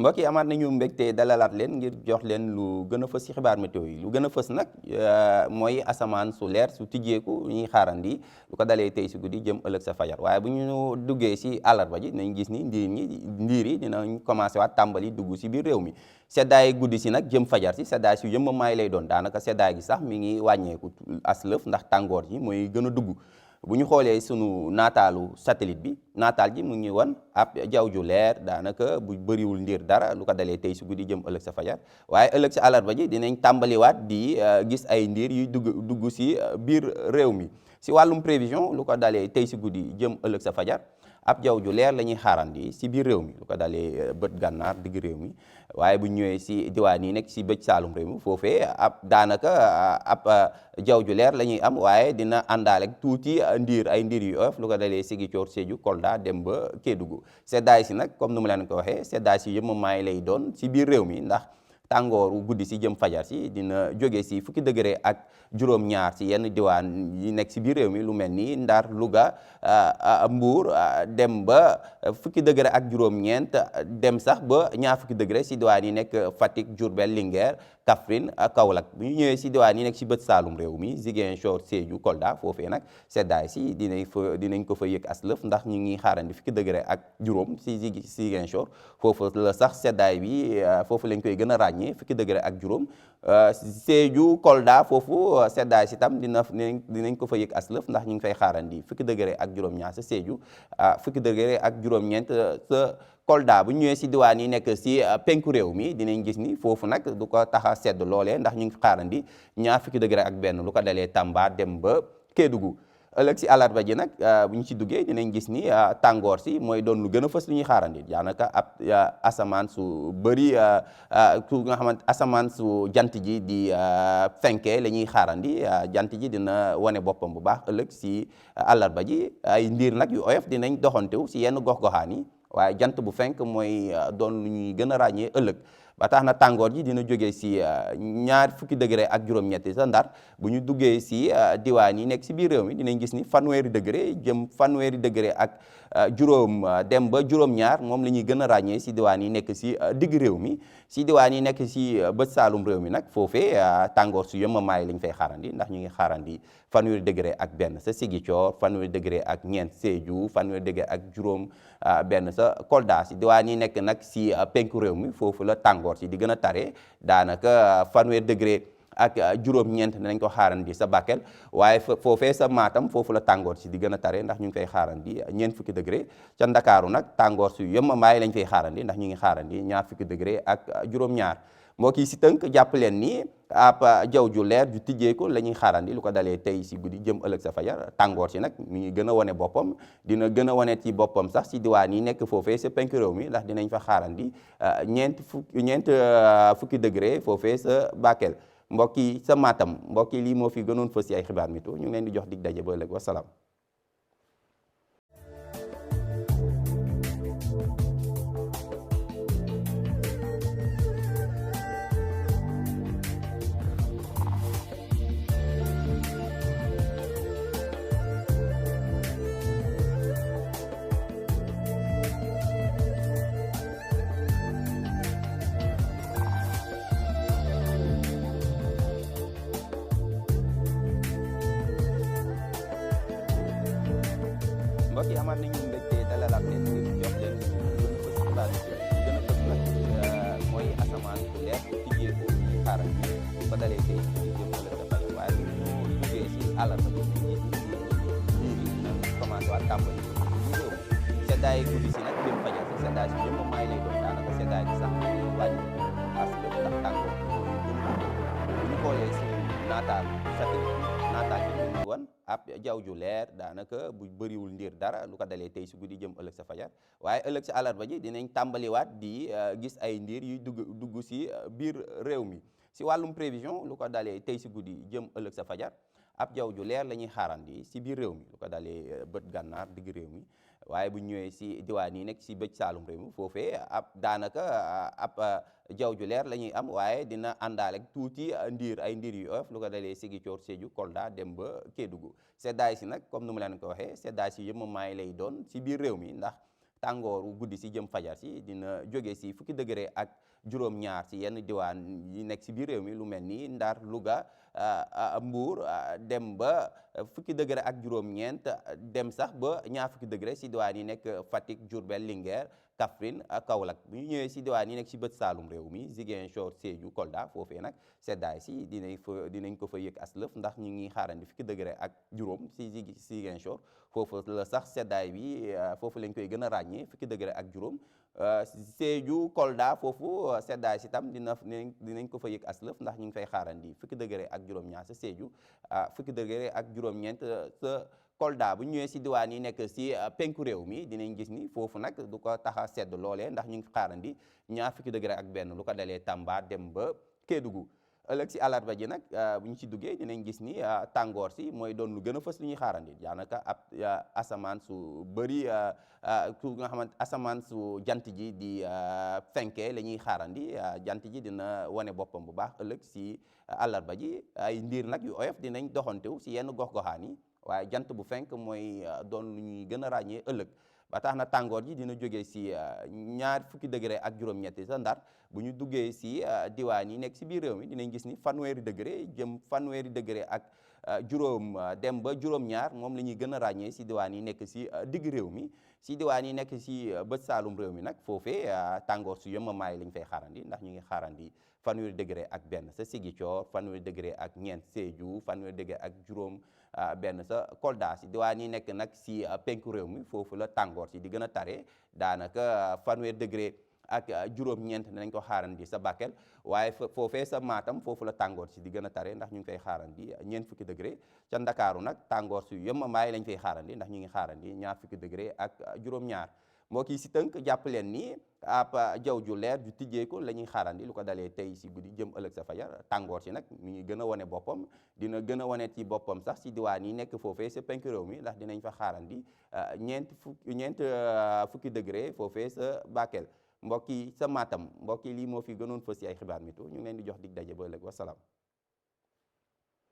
mbokk yi amaat nañu mbégte dalalaat leen ngir jox leen lu gën a fës ci xibaar météo yi lu gën a fës nag mooy asamaan su leer su tijjeeku ñuy xaarandi lu ko dalee tey si guddi jëm ëllëg sa fajar waaye bu ñu duggee si àllarba ji dinañ gis ni ndiir yi dinañ commencé waat tàmbali dugg si biir réew mi seddaay guddi si nag jëm fajar si seddaay si yëmmamaay lay doon daanaka seddaay gi sax mi ngi wàññeeku aslëf ndax tàngoor ji mooy gën a dugg bu ñu xoolee sunu naataalu satellite bi naataal ji mu ngi wan ab jaww ju leer daanaka bu bëriwul ndiir dara lu ko dalee tey si guddi jëm ëllëg sa fajar waaye ëllëg si àllarba ji dinañ tàmbaliwaat di gis ay ndiir yuy dugg si biir réew mi si wàllum prévision lu ko dalee tey si guddi jëm ëllëg sa fajar ab jaww ju leer la ñuy xaarandi si biir réew mi lu ko dalee bët gànnaar digg réew mi waaye bu ñëwee si diwaan yi nekk si bëj saalum réew mi foofee ab daanaka ab jaww ju leer la ñuy am waaye dina àndaale tuuti ay ndiir yu oyof lu ko dalee Ziguinchor Sédhiou Kolda dem ba Kédougou seddaay si nag comme nu mu leen ko waxee seddaay si yëmmamaay lay doon si biir réew mi ndax tàngooru guddi si jëm fajar si dina jóge si fukki degré ak juróom-ñaar si yenn diwaan yi nekk si biir réew mi lu mel ni Ndar Louga Mbour dem ba fukki degré ak juróom-ñeent dem sax ba ñaar fukki degré si diwaan yi nekk Fatick Diourbel Linguère Kaffrine Kaolack bu ñu ñëwee si diwaan yi nekk si bët saalum réew mi Ziguinchor Sédhiou Kolda foofee nag seddaay si dinañ ko fa yëg aslëf ndax ñu ngi xaarandi fukki degré ak juróom si Ziguinchor foofu la sax seddaay bi foofu lañ koy gën a ràññee fukki degré ak juróom Sédhiou Kolda foofu seddaay si tam dinañ ko fa yëg aslëf ndax ñu ngi fay xaarandi fukki degré ak juróom-ñaar sa Sédhiou fukki degré ak juróom-ñeent sa Kolda bu ñëwee si diwaan yi nekk si penku réew mi dinañ gis ni foofu nag du ko tax a sedd loolee ndax ñu ngi xaarandi ñaar fukki degré ak benn lu ko dalee Tamba dem ba Kédougou ëllëg si àllarba ji nag bu ñu ci duggee dinañ gis ni tàngoor si mooy doon lu gën a fës lu ñuy xaarandi daanaka ab asamaan su bëri ku nga xamante asamaan su jant ji di fenkee la ñuy xaarandi jant ji dina wane boppam bu baax ëllëg si àllarba ji ay ndiir nag yu oyof dinañ doxantew si yenn gox-goxaan yi waaye jant bu fenk mooy doon lu ñuy gën a ràññee ëllëg ba tax na tàngoor ji dina jógee si ñaar fukki degré ak juróom-ñetti sa Ndar bu ñu duggee si diwaan yi nekk si biir réew mi dinañ gis ni fanweeri degré jëm fanweeri degré ak juróom dem ba juróom-ñaar moom la ñuy gën a ràññee si diwaan yi nekk si digg réew mi si diwaan yi nekk si bët saalum réew mi nag foofee tàngoor su yëmmamaay lañ fay xaarandi ndax ñu ngi xaarandi fanweeri degré ak benn sa Ziguinchor fanweeri degré ak ñeent Sédhiou fanweeri degré ak juróom benn sa Kolda si diwaan yi nekk nag si penku réew mi foofu la tàngoor si di gën a tare daanaka fanweeri degré ak juróom-ñeent dinañ ko xaarandi sa Bakel waaye foofee sa Matam foofu la tàngoor si di gën a tare ndax ñu ngi fay xaarandi ñeent fukki degré ca Ndakaaru nag tàngoor si yëmmamaay lañ fay xaarandi ndax ñu ngi xaarandi ñaar fukki degré ak juróom-ñaar mbokk yi si tënk jàpp leen ni ab jaww ju leer ju tijjeeku la ñuy xaarandi lu ko dalee tey si guddi jëm ëllëg sa fajar tàngoor si nag mi ngi gën a wane boppam dina gën a wane ci boppam sax si diwaan yi nekk foofee sa penk réew mi ndax dinañ fa xaarandi ñeent fukki degré foofee sa Bakel mbokk yi sa Matam mbokk yi lii moo fi gënoon fës si ay xibaar météo ñu ngi leen di jox dig daje ba ëllëg wasalaam. mbokk yi amaat nañu mbégte dalalaat leen ngir jox leen lu gën a fës xibaar yi lu gën a fës nag mooy asamaan bu leer bu tijjeeku ñuy xaaral bi ba dalee tey ci jëm ëllëg sa fajar waaye bu ñu duggee si àllarba bi ñu gis ni dina commencé waat tàmbali ñu réew seddaay guddi si nag jëm fajar si seddaay si jëm maay lay doon daanaka seddaay bi sax wàññi as lëf ndax tàngoor gën a bu ñu xoolee si naataal bi ñu wan ab jaww ju leer daanaka bu bëriwul ndiir dara lu ko dalee tey si guddi jëm ëllëg sa fajar waaye ëllëg si àllarba ji dinañ tàmbaliwaat di gis ay ndiir yuy dugg si biir réew mi si wàllum prévision lu ko dalee tey si guddi jëm ëllëg sa fajar ab jaww ju leer la ñuy xaarandi si biir réew mi lu ko dalee bët gànnaar digg réew mi waaye bu ñëwee si diwaan yi nekk si bëj saalum réew mi foofee ab daanaka ab jaww ju leer la ñuy am waaye dina àndaale tuuti ay ndiir yu oyof lu ko dalee Ziguinchor Sédhiou Kolda dem ba Kédougou seddaay si nag comme nu mu leen ko waxee seddaay si yëmmamaay lay doon si biir réew mi ndax tàngooru guddi si jëm fajar si dina jóge si fukki degré ak juróom-ñaar si yenn diwaan yi nekk si biir réew mi lu mel ni Ndar Louga Mbour dem ba fukki degré ak juróom-ñeent dem sax ba ñaar fukki degré si diwaan yi nekk Fatick Diourbel Linguère Kaffrine Kaolack bu ñu ñëwee si diwaan yi nekk si bët saalum réew mi Ziguinchor Sédhiou Kolda foofee nag seddaay si dinañ ko fa yëg aslëf ndax ñu ngi xaarandi fukki degré ak juróom si Ziguinchor foofu la sax seddaay bi foofu lañ koy gën a ràññee fukki degré ak juróom Sédhiou Kolda foofu seddaay si tam dinañ ko fa yëg aslëf ndax ñu ngi fay xaarandi fukki degré ak juróom-ñaar sa Sédhiou fukki degré ak juróom-ñeent sa Kolda bu ñu ñëwee si diwaan yi nekk si penku réew mi dinañ gis ni foofu nag du ko tax a sedd loolee ndax ñu ngi xaarandi ñaar fukki degré ak benn lu ko dalee Tamba dem ba Kédougou ëllëg si àllarba ji nag bu ñu si duggee dinañ gis ni tàngoor si mooy doon lu gën a fës lu ñuy xaarandi daanaka ab asamaan su bëri ku nga xamante asamaan su jant ji di fenkee la ñuy xaarandi jant ji dina wane boppam bu baax ëllëg si àllarba ji ay ndiir nag yu oyof dinañ doxantew si yenn gox-goxaan yi waaye jant bu fenk mooy doon lu ñuy gën a ràññee ëllëg ba tax na tàngoor ji dina jógee si ñaar fukki degré ak juróom-ñetti sa Ndar bu ñu duggee si diwaan yi nekk si biir réew mi dinañ gis ni fanweeri degré jëm fanweeri degré ak juróom dem ba juróom-ñaar moom la ñuy gën a ràññee si diwaan yi nekk si digg réew mi si diwaan yi nekk si bët saalum réew mi nag foofee tàngoor su yemamaay lañ fay xaarandi ndax ñu ngi xaarandi fanweeri degré ak benn sa Ziguinchor fanweeri degré ak ñeent Sédhiou fanweeri degré ak juróom benn sa Kolda si diwaan yi nekk nag si penku réew mi foofu la tàngoor si di gën a tare daanaka fanweeri degré ak juróom-ñeent nañ ko xaarandi sa Bakel waaye foofee sa Matam foofu la tàngoor si di gën a tare ndax ñu ngi fay xaarandi ñeent fukki degré ca Ndakaaru nag tàngoor si yemamaay lañ fay xaarandi ndax ñu ngi xaarandi ñaar fukki degré ak juróom-ñaar mbokk yi si tënk jàpp leen ni ab jaww ju leer ju tijjeeku la ñuy xaarandi lu ko dalee tey si guddi jëm ëllëg sa fajar tàngoor si nag mi ngi gën a wane boppam dina gën a wane ci boppam sax si diwaan yi nekk foofee sa penk réew mi ndax dinañ fa xaarandi ñeent fukki degré foofee sa Bakel mbokk yi sa Matam mbokk yi lii moo fi gënoon fës si ay xibaar météo ñu ngi leen di jox dig daje ba ëllëg wasalaam